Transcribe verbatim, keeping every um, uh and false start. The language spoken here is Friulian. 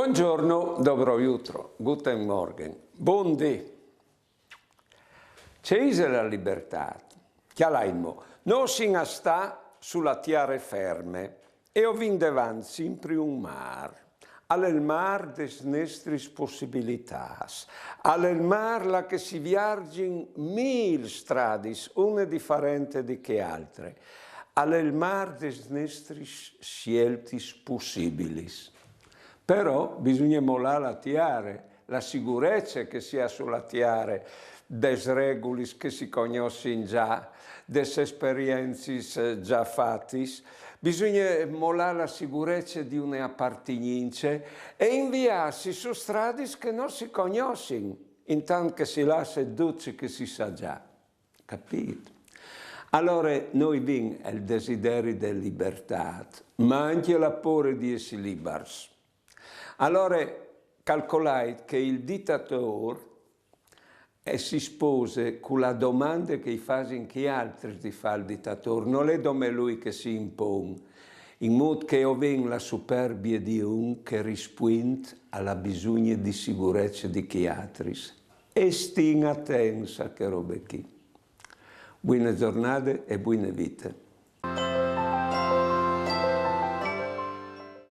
Buongiorno, dobro jutro, guten Morgen, bundì. Ce ise la libertât? Cjalait mo, nô sin a stâ su la tiere ferme e o vin devant simpri un mâr. Al è il mâr des nestris pussibilitâts, al è il mâr là che si viarzin mil stradis, une difarente di chê altre, al è il mâr des nestris sieltis pussibilis. Però bisugne molâ la tiere, la sigurece che si à su la tiere, des regulis che si cognossin za, des esperiencis za fatis, bisugne molâ la sigurece di une apartignince e inviâsi su stradis che no si cognossin, intant che si lasse dut ce che si sa za. Capît? Alore nô i vin il desideri de libertât, ma ancje la pôre di jessi libars. Alore calcolait che il ditatôr e si spose cu la domande che i fasin chei altris di fâ al ditatôr, nol è dome lui che si impon, in mût che o vin la superbie di un che rispuint a la bisugne di sigurece di chei altris. E stin atents a chê robe chi. Buine zornade e buine vite.